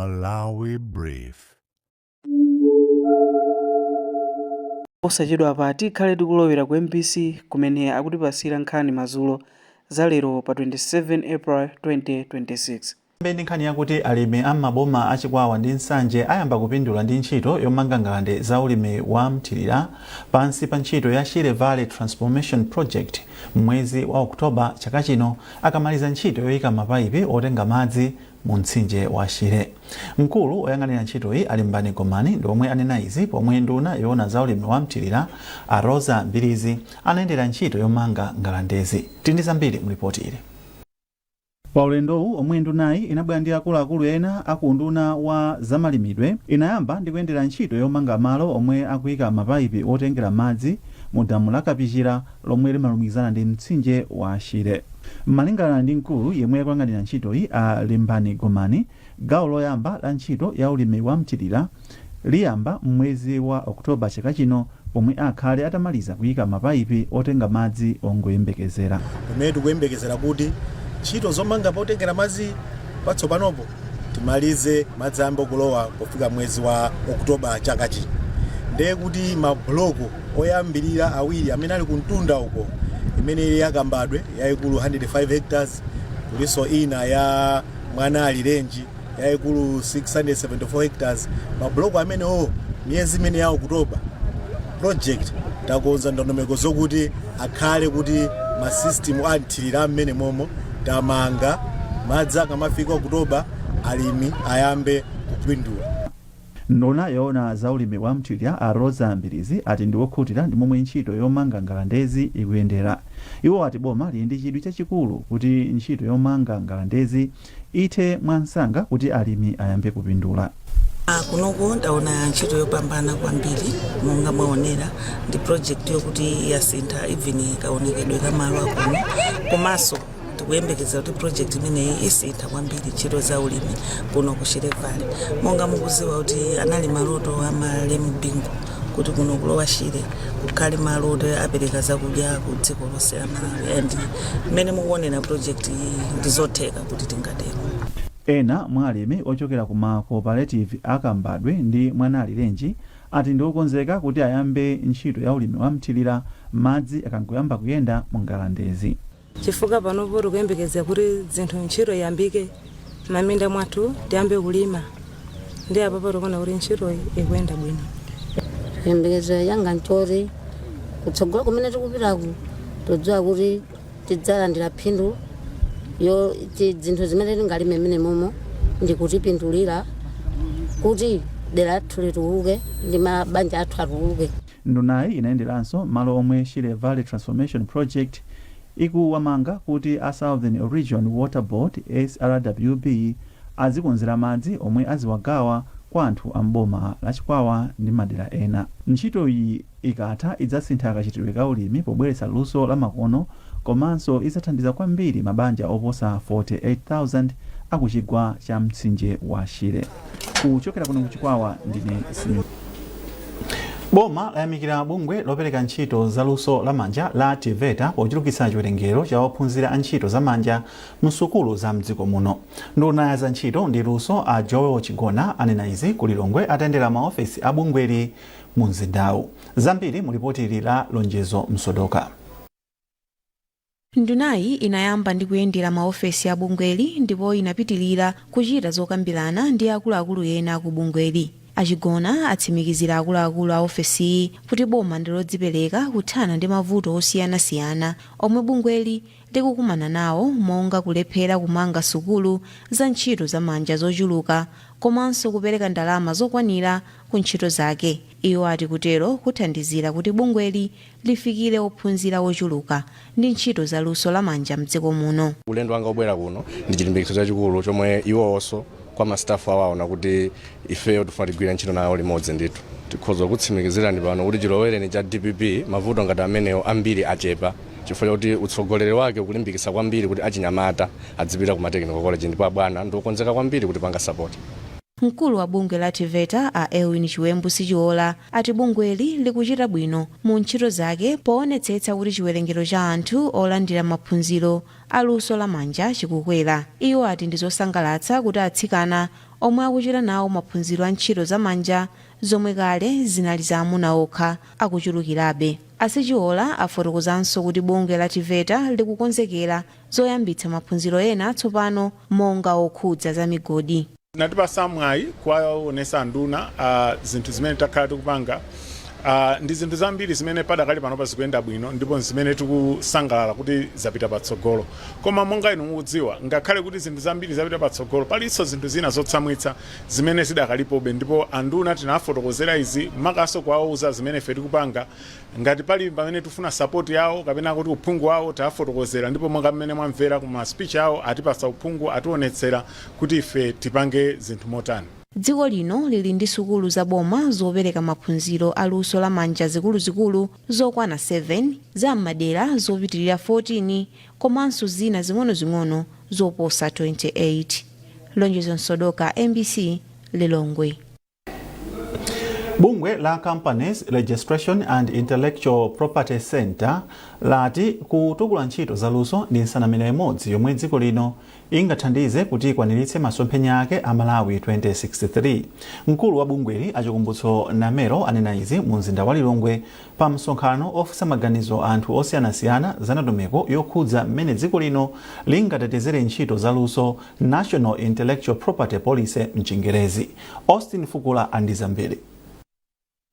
Malawi Brief. Posachedwapa tikhale tikulowera ku MBC kumene akutipasira nkhani madzulo za lero pa 27 April 2026. Ndi nkhani yakuti alimi am'maboma a Chikwawa ndi Nsanje ayamba kupindula ndi ntchito yomanga ngalande za ulimi wa mthirira pansi pa ntchito ya Shire Valley Transformation Project mwezi wa Oktoba chaka chino, akamaliza ntchito yoyika mapayipi otenga madzi mu mtsinje wa Shire. Mkulu oyang'anira ntchitoyi, a Limbani Gomani, ndi omwe anena izi pomwe nduna yoona za ulimi wa mthirira, a Roza Mbilizi, anayendera ntchito yomanga ngalandezi. Tili ndi zambiri mu ripoti ili. Pa ulendowu, omwe ndunayi inabwera ndi akuluakulu ena aku unduna wa zamalimidwe, inayamba ndi kuyendera ntchito yomanga malo omwe akuyika mapayipi otengera madzi mu damu la Kapichira lomwe limalumikizana ndi mtsinje wa Shire. Malingana ndi mkulu yemwe akuyang'anira ntchitoyi, a Limbani Gomani, gawo loyamba la ntchito ya ulimi wa mthirira liyamba mwezi wa Oktoba chaka chino, pomwe akhale atamaliza kuyika mapayipi otenga madzi ongoyembekezera. Pamene tikuyembekezera kuti ntchito zomanga potengera madzi patsopanopo timalize, madzi ayambe kulowa pofika mwezi wa Okutoba chaka chino, ndiye kuti mabuloko oyambirira awiri amene ali kumtunda uko, imene ili yakambadwe yayikulu 105 hectares, kulinso ina ya Mwanalirenji yayikulu 674 hectares, mabuloko amenewo miyezi imene ya Okutoba project takonza ndondomeko zokuti akhale kuti ma system a mthirira mmene momo tamanga, madzi akamafika Okutoba alimi ayambe kupindula. Nduna yoona za ulimi wa mthirira, a Roza Mbilizi, ati ndi wokhutira ndi momwe ntchito yomanga ngalandezi ikuyendera. Iwo ati boma lili ndi chidwi chachikulu kuti ntchito yomanga ngalandezi ithe mwansanga kuti alimi ayambe kupindula. Kunoko ndaona ntchito yopambana kwambiri. Monga mwaonera, ndi project yokuti yasintha even kaonekedwe kamalo akuno, komanso tikuyembekeza kuti project imeneyi isintha kwambiri ntchito za ulimi kuno ku Shire Valley. Monga mukuziwa kuti anali maloto amalemu Bingu kuti kuno ku Lower Shire kukhale malo oti apereka zakudya ku dziko lonse la Malawi, and mmene mukuonera project iyi, ndizotheka kuti tingatero. Ena mwa alimi ochokera ku ma cooperative akambadwe ndi Mwanalirenji ati ndi okonzeka kuti ayambe ntchito ya ulimi wa mthirira madzi akangoyamba kuyenda mu ngalandezi. Chifukwa panopo tikuyembekeza kuti zinthu, ntchito iyambike maminda mwathu, tiyambe kulima, ndi apapo tikuona kuti ntchitoyi ikuyenda bwino. Chiyembekezo yanga nchoti kutsogolo kumene tikupitaku todziwa kuti tidzalandira phindu yo zinthu zimene tingalime mmene momo ndikutipindulira kuti dera lathu litukuke ndi mabanja athu atukuke. Ndunayi inayenderanso malo omwe Shire Valley Transformation Project ikuwamanga kuti a Southern Region Water Board, SRWB, azikonzera madzi omwe aziwagawa kwa anthu a mboma la Chikwawa ndi madera ena. Ntchito iyi ikatha idzasintha kachitidwe ka ulimi pobweretsa luso la makono, komanso idzathandiza kwambiri mabanja oposa 48,000 akuchigwa cha mtsinje wa Shire. Kuchokera kuno kuChikwawa, ndine Simeon. Boma layamikira bungwe lopereka ntchito zaluso lamanja la TEVETA pochulukitsa chiwerengero cha ophunzira a ntchito zamanja msukulu za mdziko muno. Nduna ya za ntchito ndi luso, a Joel Chigona, anena izi ku Lilongwe atayendera maofesi a bungweli mu mzindawu. Zambiri mu ripoti ili la Lonjezo Msodoka. Ndunayi inayamba ndi kuyendera maofesi a bungweli ndipo inapitilira kuchita zokambirana ndi akuluakulu ena ku bungweli. Achigona atsimikizira akuluakulu a ofesiyi kuti boma ndi lodzipereka kuthana ndi mavuto osiyanasiyana omwe bungweli likukumana nawo, monga kulephera kumanga sukulu za ntchito zamanja zochuluka komanso kupereka ndalama zokwanira ku ntchito zake. Iwo ati kutero kuthandizira kuti bungweli lifikire ophunzira ochuluka ndi ntchito za luso lamanja mdziko muno. Ulendo wanga obwera kuno ndi chilimbikitso chachikulu chomwe iwowonso kwa ma staff awo aona kuti ifeyo tifuna tigwire ntchito nawo limodzi. Ndithu tikhoza kutsimikizirani pano kuti chilowereni cha DPP mavuto ngati amenewo ambiri achepa, chifukwa chakuti utsogoleri wake ukulimbikitsa kwambiri kuti achinyamata adzipita ku ma technical college, ndipo abwana ndiokonzeka kwambiri kuti panga support. Mkulu wa bungwe la TEVETA, a Elwin Chiwembu Sichiola, ati bungweli likuchita bwino mu ntchito zake poonetsetsa kuti chiwerengero cha anthu olandira maphunziro aluso lamanja chikukwera. Iwo ati ndi zosangalatsa kuti atsikana omwe akuchita nawo maphunziro a ntchito zamanja, zomwe kale zinali za amuna okha, akuchulukirabe. Asichiola afotokozanso kuti bungwe la TEVETA likukonzekera zoyambitsa maphunziro ena atsopano, monga okhudza za migodi. Natipasa mwayi kuwaonesa nduna zinthu zimene takhala tikupanga ndi zinthu zambiri zimene padakali panopa zikuyenda bwino ndipo zimene tikusangalala kuti zapita patsogolo. Koma monga inu mukudziwa, ngakhale kuti zinthu zambiri zapita patsogolo, palinso zinthu zina zotsamwitsa zimene zidakalipobe, ndipo anduna tinafotokozera izi, makamaka kuwauza zimene ife tikupanga. Ngati pali pamene tifuna support yawo kapena kuti uphungu wawo, tafotokozera, ndipo monga mmene mwamvera kuma speech yawo, atipasa uphungu, ationetsera kuti ife tipange zinthu motani. Dziko lino lili ndi sukulu zaboma zopereka maphunziro aluso lamanja zikuluzikulu zokwana 7, za m'madera zopitirira 14, komanso zina zing'onozing'ono zoposa 28. Lonjezo Msodoka, MBC, Lilongwe. Bungwe la Companies Registration and Intellectual Property Center lati kutukula ntchito zaluso ndi nsanamira imodzi yomwe dziko lino ingathandize kuti ikwaniritse masomphenya ake a Malawi 2063. Mkulu wa bungweli, Achikumbutso Namelo, anena izi mu mzinda wa Lilongwe pa msonkhano ofunsa maganizo anthu osiyanasiyana za ndondomeko yokhudza mmene dziko lino lingatetezere ntchito zaluso, National Intellectual Property Policy mchingerezi. Austin Fukula ali ndi zambiri.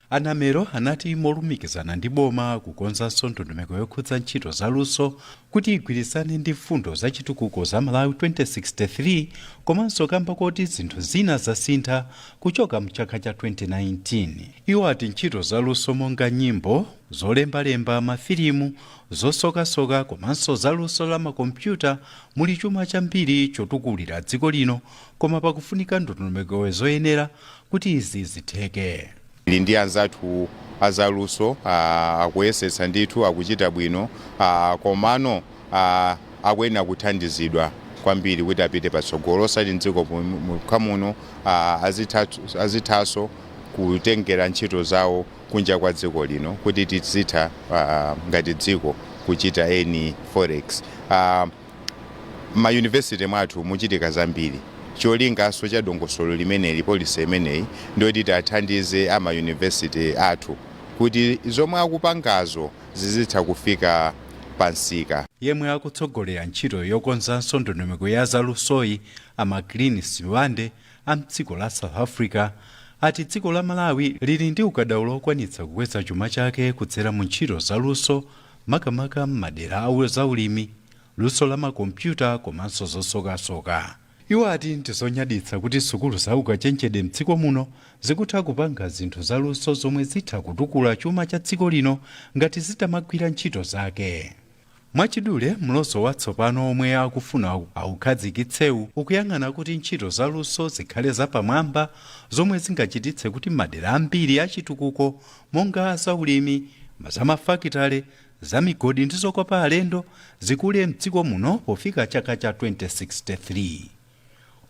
Anamero anati molumikizana ndi boma kukonzanso ndondomeko yokhudza ntchito zaluso kuti igwirizane ndi mfundo zachitukuko za Malawi 2063, komanso kamba koti zinthu zina zasintha kuchoka mchaka cha 2019. Iwo ati ntchito zaluso monga nyimbo, zolembalemba, mafilimu, zosokasoka komanso zaluso la makompyuta muli chuma chambiri chotukulira dziko lino, koma pakufunika ndondomeko zoyenera kuti izi zitheke. Ili ndi anzathu azaluso, akuyesetsa ndithu, akuchita bwino, komano akuyenera kuthandizidwa kwambiri kuti apite patsogolo, osati mdziko mokha muno, azithanso kutengera ntchito zawo kunja kwa dziko lino kuti tizitha ngati dziko kuchita earn forex. Ma university mwathu muchitika zambiri. Cholingaso cha dongosolo limeneli, policy imeneyi, ndoti tithandize ama university athu kuti zomwe akupangazo zizitha kufika pansika. Yemwe akutsogolera ntchito yokonzanso ndondomeko ya zalusoyi, Amaclean Siwande a mdziko la South Africa, ati dziko la Malawi lili ndi ukadaulo okwanitsa kukweza chuma chake kudzera mu ntchito zaluso, makamaka m'madera a zaulimi, luso la makompyuta komanso zosokasoka. Iwo ati ndizonyaditsa kuti sukulu za ukachenjede mdziko muno zikutha kupanga zinthu zaluso zomwe zitha kutukula chuma cha dziko lino ngati zitamagwira ntchito zake. Mwachidule, mlozo watsopano omwe akufuna aukhazikitsewu ukuyang'ana kuti ntchito zaluso zikhale zapamwamba zomwe zingachititse kuti madera ambiri achitukuko monga zaulimi, zamafakitale, zamigodi ndi zokopa alendo zikule mdziko muno pofika chaka cha 2063.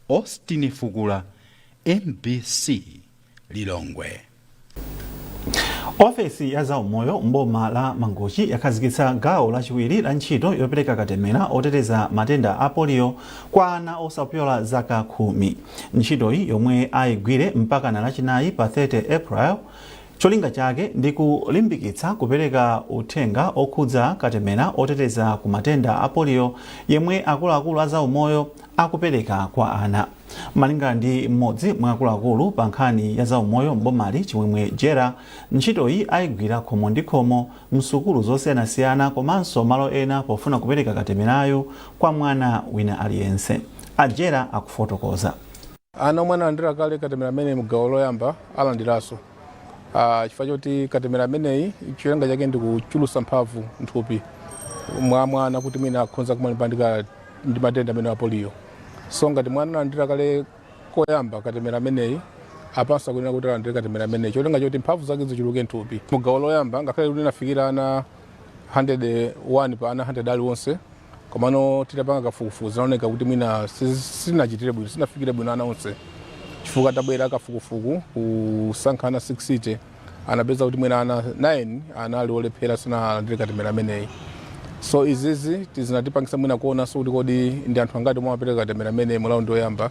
Austin Fukula, MBC, Lilongwe. Ofesi ya zaumoyo mboma la Mangochi yakhazikitsa gawo lachiwiri la ntchito yopereka katemera oteteza matenda a polio kwa ana osapyola zaka 10. Ntchitoyi, yomwe ayigwire mpaka na Lachinayi pa 30 April, cholinga chake ndi kulimbikitsa kupereka uthenga okhudza katemera oteteza ku matenda a polio yemwe akuluakulu a zaumoyo akupereka kwa ana. Malingana ndi mmodzi mwa akuluakulu pa nkhani ya zaumoyo mbomali, Chimwemwe Jera, ntchitoyi ayigwira khomo ndi khomo, msukulu zosiyanasiyana komanso malo ena pofuna kupereka katemerayo kwa mwana wina aliyense. Ajera akufotokoza. Ana omwe analandira kale katemera amene mgawo loyamba alandiranso, chifukwa choti katemera ameneyi cholinga chake ndi kuchulutsa mphamvu mthupi mwa mwana kuti mwina akhonza kumalimbana ndi matenda amene a polio. So ngati mwana analandira kale koyamba katemera ameneyi, apanso akuyenera kuti alandire katemera ameneyi, cholinga choti mphamvu zake zichuluke mthupi. Mugawo loyamba, ngakhale kuti inafikira ana 101 pa ana 100 aliwonse, komano titapanga kafukufuku zinaoneka kuti mwina sinachitire bwino, sinafikire bwino ana onse, chifukwa Chifukwa tabwera kafukufuku kusankha ana 60, anapeza kuti mwina ana 9 anali olephera, sanalandire katemera ameneyi. So izizi tizinatipangisa mwina kuonanso kuti kodi ndi anthu angati omwe amapereka katemera ameneyi mu round yoyamba,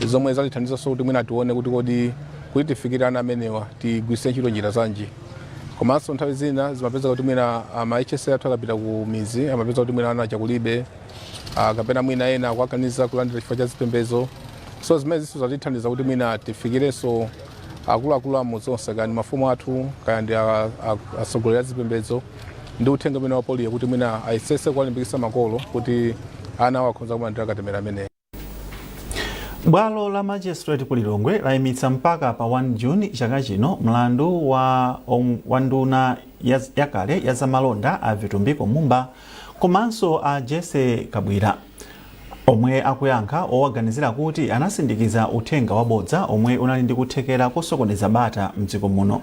zomwe zatithandizanso kuti mwina tione kuti kodi kuti tifikire ana amenewa tigwiritse ntchito njira zanji. Komanso nthawi zina zimapeza kuti mwina ama HSA athu akapita ku mizi amapeza kuti mwina ana chakulibe, kapena mwina ena akuakaniza kulandira chifukwa cha zipembedzo. So zimene zinso zatithandiza kuti mwina tifikirenso akuluakulu amudzi onse, kaya ndi mafumu athu, kaya ndi atsogoleri a zipembedzo, ndi uthenga umene wa polio, kuti mwina ayesese kuwalimbikitsa makolo kuti ana awo akhoza kulandira katemera ameneyi. Bwalo la magistrate ku Lilongwe layimitsa mpaka pa 1 June chaka chino mlandu wa nduna yakale ya zamalonda a Vitumbiko Mumba komanso a Jesse Kabwira, omwe akuyankha owaganizira kuti anasindikiza uthenga wabodza omwe unali ndi kuthekera kosokoneza bata mdziko muno.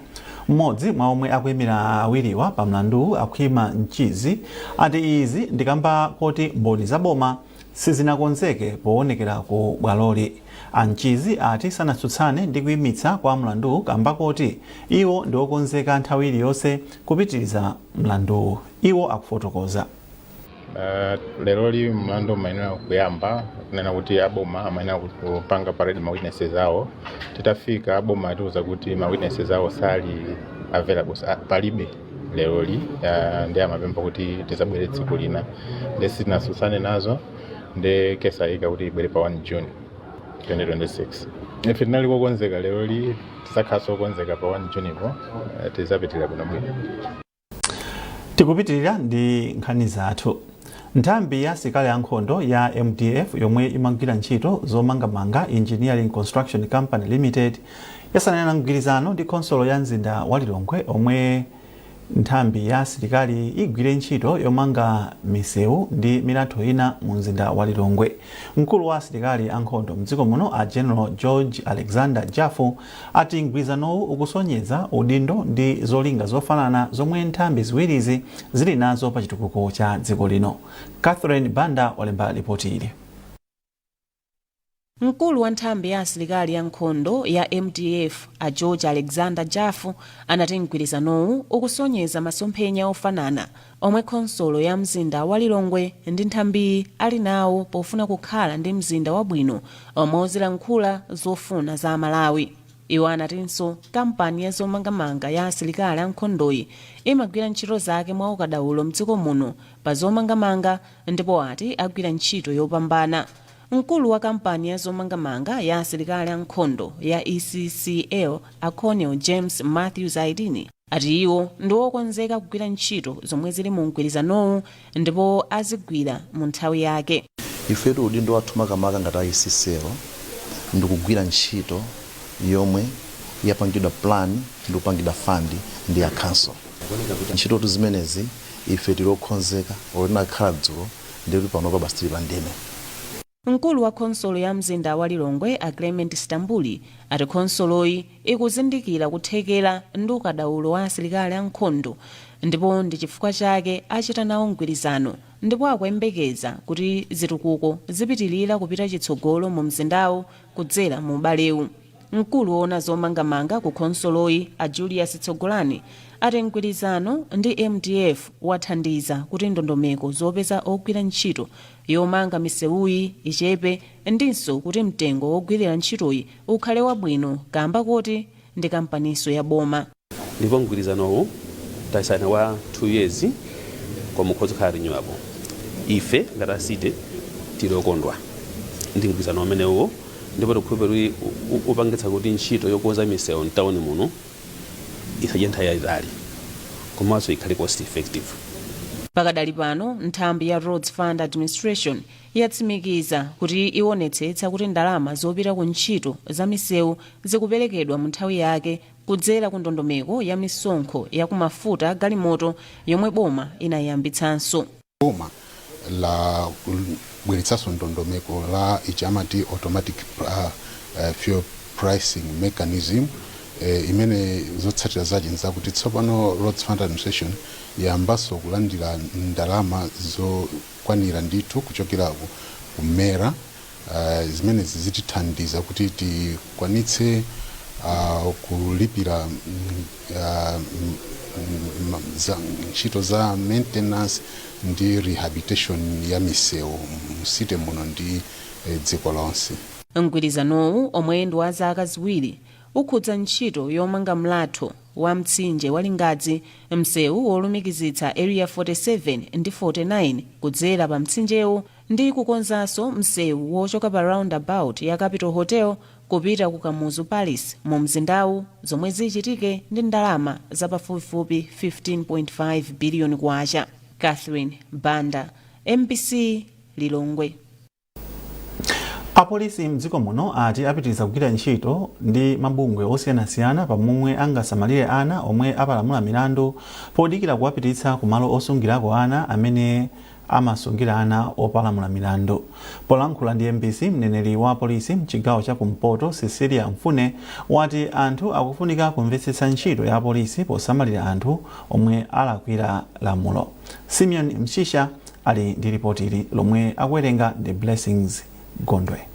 Mmodzi mwa omwe akuyimira awiriwa pa mlanduwu, Akhwima Mchizi, ati izi ndikamba koti mboni zaboma sizinakonzeke poonekera ku bwaloli. Amchizi ati sanatsutsane ndi kuyimitsa kwa mlanduwu kamba koti iwo ndi okonzeka nthawi iliyonse kupitiriza mlanduwu. Iwo akufotokoza. Leroli mlandu umayenera kuyamba, kunena kuti aboma amayenera kupanga parade ma witnesses awo. Titafika, aboma atiuza kuti ma witnesses awo sali available, palibe leroli, ndi amapempha kuti tizabwere tsiku lina. Ndi sitinatsutsane nazo, ndi kesi ayika kuti ibwere pa 1 June 2026. Ife tinali kokonzeka leroli, tizakhalanso okonzeka pa 1 June ipo, tizapitirira bwinobwino. Tikupitirira ndi nkhani zathu. Nthambi ya asilikali ankhondo ya MDF yomwe imagwira ntchito zomangamanga, Engineering Construction Company Limited, yasainirana mgwirizano ndi khonsolo ya mzinda wa Lilongwe omwe nthambi ya asilikali igwire ntchito yomanga misewu ndi milatho ina mu mzinda wa Lilongwe. Mkulu wa asilikali ankhondo mdziko muno, a General George Alexander Jaffu, ati mgwirizanowu ukusonyeza udindo ndi zolinga zofanana zomwe nthambi ziwirizi zili nazo pa chitukuko cha dziko lino. Catherine Banda walemba ripoti ili. Mkulu wa nthambi ya asilikali ankhondo ya MDF, a George Alexander Jaffu, anati mgwirizanowu ukusonyeza masomphenya ofanana omwe khonsolo ya mzinda wa Lilongwe ndi nthambiyi ali nawo pofuna kukhala ndi mzinda wabwino omwe uzilankhula zofuna za Amalawi. Iwo anatinso kampani ya zomangamanga ya asilikali ankhondoyi imagwira ntchito zake mwa ukadaulo mdziko muno pa zomangamanga, ndipo ati agwira ntchito yopambana. Mkulu wa kampani ya zomangamanga ya asilikali ankhondo ya ECCL, a Colonel James Matthews Aidini, ati iwo ndi okonzeka kugwira ntchito zomwe zili mu mgwirizanowu ndipo azigwira mu nthawi yake. Ifetu udindo wathu makamaka ngati ECCL ndikugwira ntchito yomwe yapangidwa plan ndi kupangidwa fund ndi ya council. Ntchitotu zimenezi ife tili okonzeka, olinakhala dzulo, ndikuti panopa basi tili pa ndime. Mkulu wa khonsolo ya mzinda wa Lilongwe, a Clement Stambuli, ati khonsoloyi ikuzindikira kuthekera ndi ukadaulo wa asilikali ankhondo, ndipo ndi chifukwa chake achita nawo mgwirizano, ndipo akuyembekeza kuti zitukuko zipitilira kupita chitsogolo mu mzindawu kudzera mu ubalewu. Mkulu woona zomangamanga ku khonsoloyi, a Julius Tsogolani, ati mgwirizano ndi MDF wathandiza kuti ndondomeko zopeza ogwira ntchito yomanga misewuyi ichepe, ndinso kuti mtengo wogwirira ntchitoyi ukhale wabwino kamba koti ndi kampaniso ya boma. Ndipo mgwirizanowu tasayina wa 2 years, koma ukhoza kukhala renewable. Ife ngati a city tili okondwa ndi mgwirizano umenewo, ndipo tikukhulupirira kuti upangitsa kuti ntchito yokonza misewu mtawuni muno isadye nthawi yayitali komanso ikhale cost effective. Pakadali pano, nthambi ya Roads Fund Administration yatsimikiza kuti ionetsetsa kuti ndalama zopita ku ntchito za misewu zikuperekedwa mu nthawi yake kudzera ku ndondomeko ya misonkho ya kumafuta a galimoto yomwe boma inayiyambitsanso. Boma la bweretsanso ndondomeko la ichi amati automatic fuel pricing mechanism, imene zotsatira zake nzakuti tsopano Roads Fund Administration yambanso kulandira ndalama zokwanira ndithu kuchokera ku MERA. Zimenezi zitithandiza kuti tikwanitse kulipira ntchito za maintenance ndi rehabilitation ya misewu mu city muno ndi dziko lonse. Mgwirizanowu, omwe ndi wa zaka 2, ukhudza ntchito yomanga mlatho wa mtsinje wa Lingadzi, msewu wolumikizitsa Area 47 ndi 49 kudzera pa mtsinjewu, ndi kukonzanso msewu wochoka pa roundabout ya Capital Hotel kupita ku Kamuzu Palace mu mzindawu, zomwe zichitike ndi ndalama zapafupifupi 15.5 biliyoni kwacha. Catherine Banda, MBC, Lilongwe. Apolisi mdziko muno ati apitiriza kugwira ntchito ndi mabungwe osiyanasiyana pamomwe angasamalire ana omwe apalamula milandu podikira kuwapititsa kumalo osungirako ana amene amasungira ana opalamula milandu. Polankhula ndi MBC, mneneri wa polisi mchigawo cha kumpoto, Cecilia Mfune, wati anthu akufunika kumvetsetsa ntchito ya polisi posamalira anthu omwe alakwira lamulo. Simeon Mshisha ali ndi ripoti lomwe akuwerenga ndi Blessings Gondwe.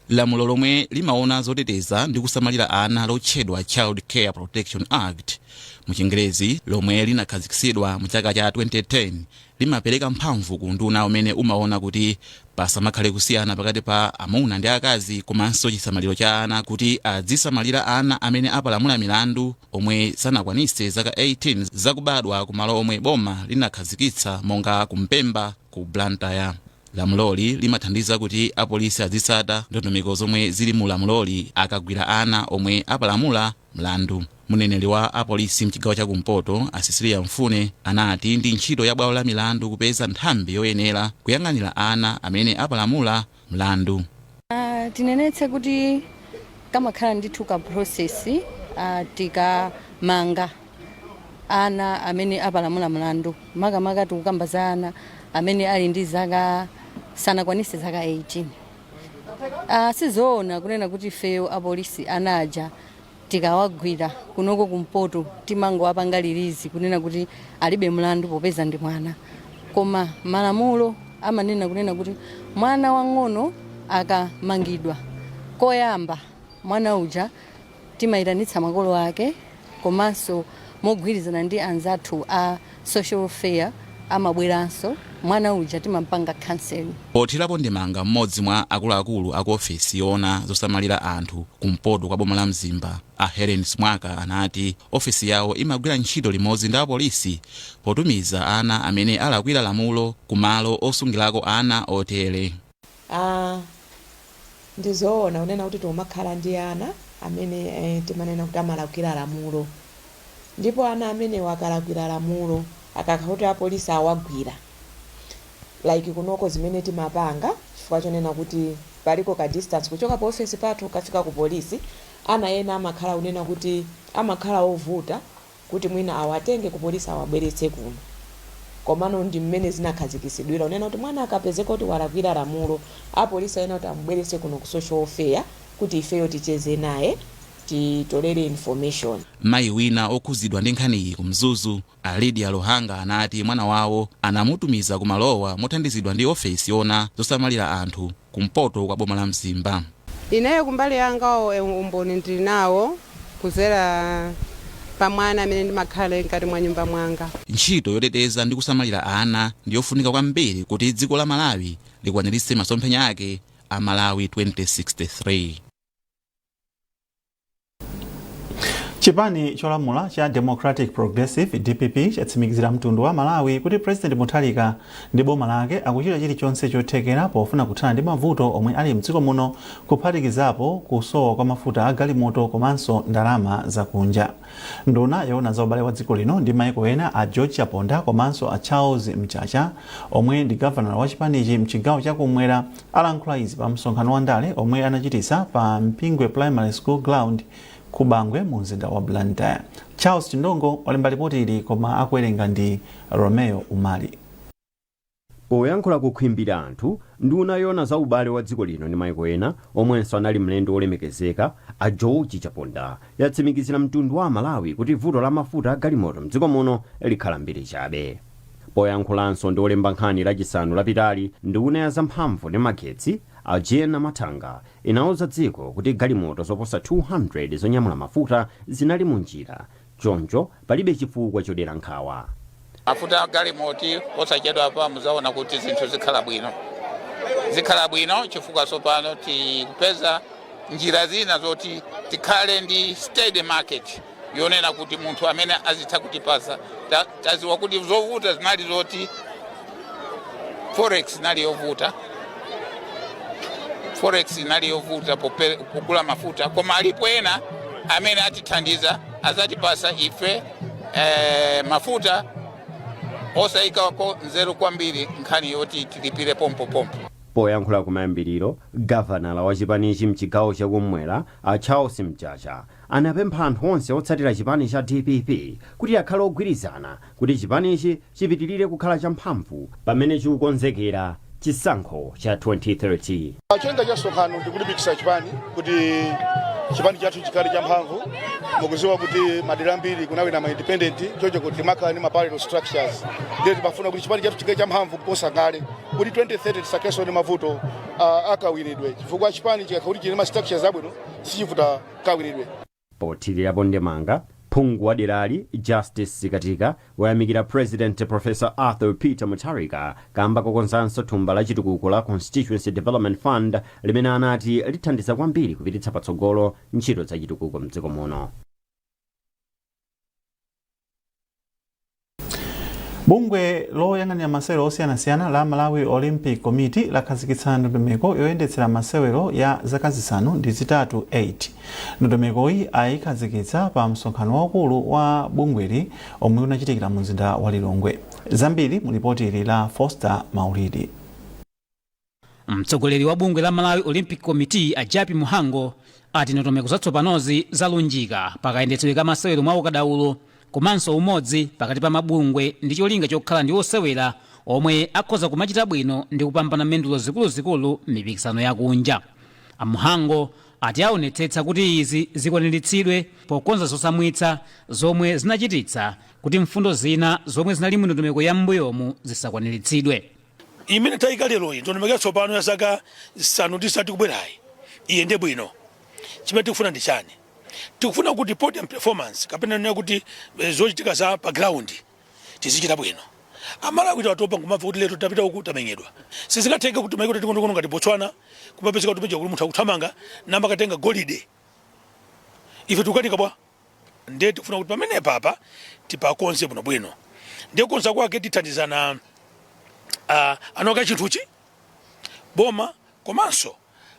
Lamulo lomwe limaona zoteteza ndi kusamalira ana lotchedwa Child Care Protection Act muchingerezi, lomwe linakhazikitsidwa mu chaka cha 2010, limapereka mphamvu ku nduna umene umaona kuti pasamakhale kusiyana pakati pa amuna ndi akazi komanso chisamaliro cha ana, kuti azisamalira ana amene apalamula milandu omwe sanakwanitse zaka 18 zakubadwa kumalo omwe boma linakhazikitsa monga kuMpemba ku Blantyre. Lamuloli limathandiza kuti apolisi azitsata ndondomeko zomwe zili mu lamuloli akagwira ana omwe apalamula mlandu. Mneneri wa apolisi mchigawo chakumpoto, a Cecilia Mfune, anati ndi ntchito ya bwalo la milandu kupeza nthambi yoyenera kuyang'anira ana amene apalamula mlandu. Tinenetse kuti kamakhala ndithu ka process tikamanga ana amene apalamula mlandu, makamaka tikukamba za ana amene ali ndi zaka, sanakwanise zaka 18. Sizoona kunena kuti ifeyo apolisi ana aja tikawagwira kunoko kumpoto timangowapanga release kunena kuti alibe mlandu popeza ndi mwana. Koma malamulo amanena kunena kuti mwana wang'ono akamangidwa koyamba, mwana uja timayitanitsa makolo ake, komanso mogwirizana ndi anzathu a social welfare amabweranso, mwana uja timampanga counseling. Pothirapo ndemanga, mmodzi mwa akuluakulu aku ofesi yoona zosamalira anthu kumpoto kwa boma la Mzimba, a Helen Smwaka, anati ofesi yawo imagwira ntchito limodzi ndi apolisi potumiza ana amene alakwira lamulo kumalo osungirako ana otere. Ndizoona kunena kuti timakhala ndi ana amene timanena kuti amalakwira lamulo, ndipo ana amenewa akalakwira lamulo, akakhala kuti apolisi awagwira, like kunoko zimene timapanga, chifukwa chonena kuti paliko ka distance kuchoka pa ofesi pathu kafika ku polisi, ana ena amakhala kunena kuti amakhala ovuta kuti mwina awatenge ku polisi awabweretse kuno. Komano ndi mmene zinakhazikitsidwira kunena kuti mwana akapezeka kuti walakwira lamulo, apolisi ayenera kuti amubweretse kuno ku social welfare kuti ifeyo ticheze naye, titolere information. Mayi wina okhuzidwa ndi nkhaniyi ku Mzuzu, a Lydia Luhanga, anati mwana wawo anamutumiza kumalowa mothandizidwa ndi ofesi yoona zosamalira anthu kumpoto kwa boma la Mzimba. Ineyo kumbali yanga umboni ndili nawo kuzera pa mwana amene ndimakhala mkati mwa nyumba mwanga. Ntchito yoteteza ndi kusamalira ana ndiyofunika kwambiri kuti dziko la Malawi likwaniritse masomphenya ake a Malawi 2063. Chipani cholamula cha Democratic Progressive, DPP, chatsimikizira mtundu wa Malawi kuti President Mutharika ndi boma lake akuchita chilichonse chothekera pofuna kuthana ndi mavuto omwe ali mdziko muno, kuphatikizapo kusowa kwa mafuta a galimoto komanso ndalama zakunja. Nduna yoona za ubale wa dziko lino ndi maiko ena, a George Chaponda, komanso a Charles Mchacha, omwe ndi gavanala wa chipanichi mchigawo chakumwera, alankhula izi pa msonkhano wa ndale omwe anachititsa pa Mpingwe Primary School Ground ku Bangwe mu mzinda wa Blantyre. Charles Chindongo walemba ripoti ili, koma akuwerenga ndi Romeo Umali. Poyankhula kukhimbira anthu, nduna yoona za ubale wa dziko lino ndi maiko ena, omwenso anali mlendo wolemekezeka, a George Chaponda, yatsimikizira mtundu wa Malawi kuti vuto la mafuta a galimoto mdziko muno likhala mbiri chabe. Poyankhulanso ndi olemba nkhani Lachisanu lapitali, nduna ya zamphamvu ndi magetsi a Jean Mathanga inauza dziko kuti galimoto zoposa 200 zonyamula mafuta zinali munjira, choncho palibe chifukwa chodera nkhawa. Mafuta a galimoti osachedwa apa muzaona kuti zinthu zikhala bwino, zikhala bwino chifukwa tsopano tikupeza njira zina zoti tikhale ndi steady market yonena kuti munthu amene azitha kutipasa. Taziwa kuti zovuta zinali zoti forex inali yovuta, forex inali yovuta pogula mafuta, koma alipo ena amene atithandiza, azatipasa ife mafuta osayikako nzeru kwambiri nkhani yoti tilipire pompopompo. Poyankhula kumayambiriro, gavanala wa chipanichi mchigawo chakummwera a Charles Mchacha anapempha anthu onse otsatira chipani cha DPP kuti akhale ogwirizana kuti chipanichi chipitirire kukhala champhamvu pamene chikukonzekera chisankho cha 2030. Cholinga cha msonkhano ndikulimbikitsa chipani kuti chipani chathu chikhale champhamvu. Mukuziwa kuti madera ambiri kunawina ma independent, choncho kuti timakhala ndi ma parallel structures, ndiye timafuna kuti chipani chathu chikhale champhamvu kuposa kale kuti 2030 tisakhalenso ndi mavuto akawiridwe, chifukwa chipani chikakhala kuti chili ma structures abwino sichivuta kawiridwe. Pothirirapo ndemanga, phungu wa derali Justice Sikatika wayamikira President Professor Arthur Peter Mutharika kamba kokonzanso thumba la chitukuko la Constituency Development Fund limene anati lithandiza kwambiri kupititsa patsogolo ntchito za chitukuko mdziko muno. Bungwe loyang'anira masewero osiyanasiyana la Malawi Olympic Committee lakhazikitsa ndondomeko yoyendetsera masewero ya zaka 8 8. Ndondomekoyi ayikhazikitsa pa msonkhano waukulu wa bungweli omwe unachitikira mu mzinda wa Lilongwe. Zambiri mu lipoti ili la Foster Maulidi. Mtsogoleri wa bungwe la Malawi Olympic Committee a Jappie Mhango ati ndondomeko zatsopanozi zalunjika pakayendetsedwe ka masewero mwa ukadaulo komanso umodzi pakati pa mabungwe ndi cholinga chokhala ndi osewera omwe akhoza kumachita bwino ndi kupambana mendulo zikuluzikulu m'mipikisano yakunja. A Mhango ati aonetsetsa kuti izi zikwaniritsidwe pokonza zosamwitsa zomwe zinachititsa kuti mfundo zina zomwe zinali mu ndondomeko ya m'mbuyomu zisakwaniritsidwe. Imene tayika leroyi, ndondomeko yatsopano ya zaka 8 ikubwerayi, iyende bwino. Chimene tikufuna ndi chani? Tikufuna kuti podium performance kapena nena kuti zochitika za pa ground tizichita bwino. Amalawi tatopa nkumamva kuti lero tapita uku tamenyedwa. Sizingatheke kuti maiko tating'onoting'ono ngati Botswana kumapezeka kuti meja kuli munthu akuthamanga namakatenga golide, ife tikukanika bwa? Ndiye tikufuna kuti pamenepa apa tipakonze bwinobwino. Ndiye kukonza kwake tithandizana anoka chinthuchi, boma komanso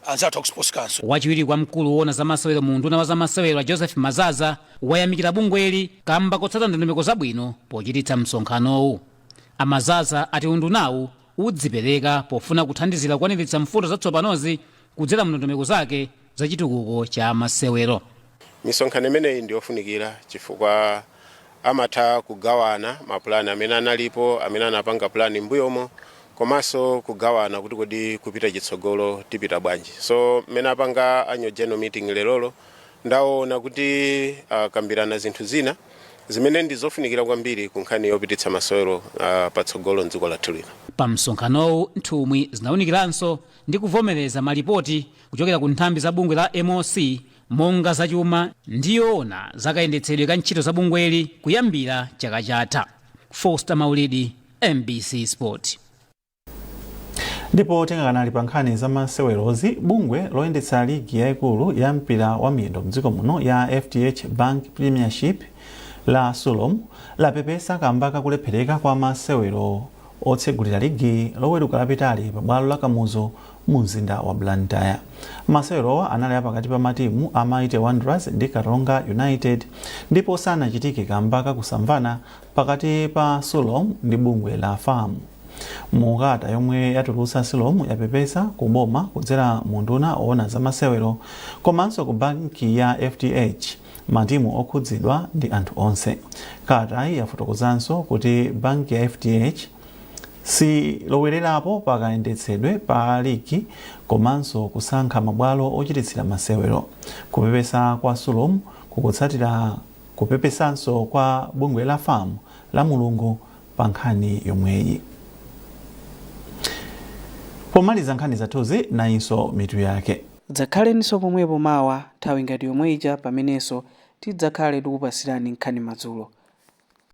anzathu aku Sports Council. Wachiwiri kwa mkulu woona za masewero mu unduna wa za masewero a Joseph Mazaza wayamikira bungweli kamba kotsata ndondomeko zabwino pochititsa msonkhanowu. A Mazaza ati undunawu udzipereka pofuna kuthandizira kukwaniritsa mfundo zatsopanozi kudzera mu ndondomeko zake za chitukuko cha masewero. Misonkhano imeneyi ndi yofunikira chifukwa amatha kugawana mapulani amene analipo, amene anapanga pulani m'mbuyomo, komanso kugawana kuti kodi kupita chitsogolo tipita bwanji. So mmene apanga annual general meeting lerolo, ndaona kuti akambirana zinthu zina zimene ndi zofunikira kwambiri ku nkhani yopititsa masewero patsogolo mdziko lathu lino. Pa msonkhanowu nthumwi zinaunikiranso ndi kuvomereza malipoti kuchokera ku nthambi za bungwe la MOC monga zachuma ndi yoona za kayendetsedwe ka ntchito za bungweli kuyambira chaka chatha. Foster Maulidi, MBC Sport. Ndipo tingakanali pa nkhani za masewerozi, bungwe loyendetsa ligi yaikulu ya mpira wa miyendo mdziko muno ya FDH Bank Premiership la Sulom lapepesa kamba kakulephereka kwa masewero otsegulira ligi Loweruka lapitali pa bwalo la Kamuzu mu mzinda wa Blantyre. Masewerowa anali apakati pa matimu a Mighty Wanderers ndi Karonga United ndipo sanachitike kamba kakusamvana pakati pa Sulom ndi bungwe la FAM. Mu kalata yomwe yatulutsa, Sulom yapepesa ku boma kudzera mu unduna woona za masewero komanso ku banki ya FDH, matimu okhudzidwa ndi anthu onse. Kalatayi yafotokozanso kuti banki ya FDH silowererapo pa kayendetsedwe pa ligi komanso kusankha mabwalo ochititsira masewero. Kupepesa kwa Sulom kukutsatira kupepesanso kwa bungwe la FAM la Mulungu pa nkhani yomweyi. Pomaliza nkhani zathuzi, nayinso mitu yake. Dzakhalenso pomwepo mawa nthawi ngati yomwe ija, pamenenso tidzakhale tikupasirani nkhani madzulo.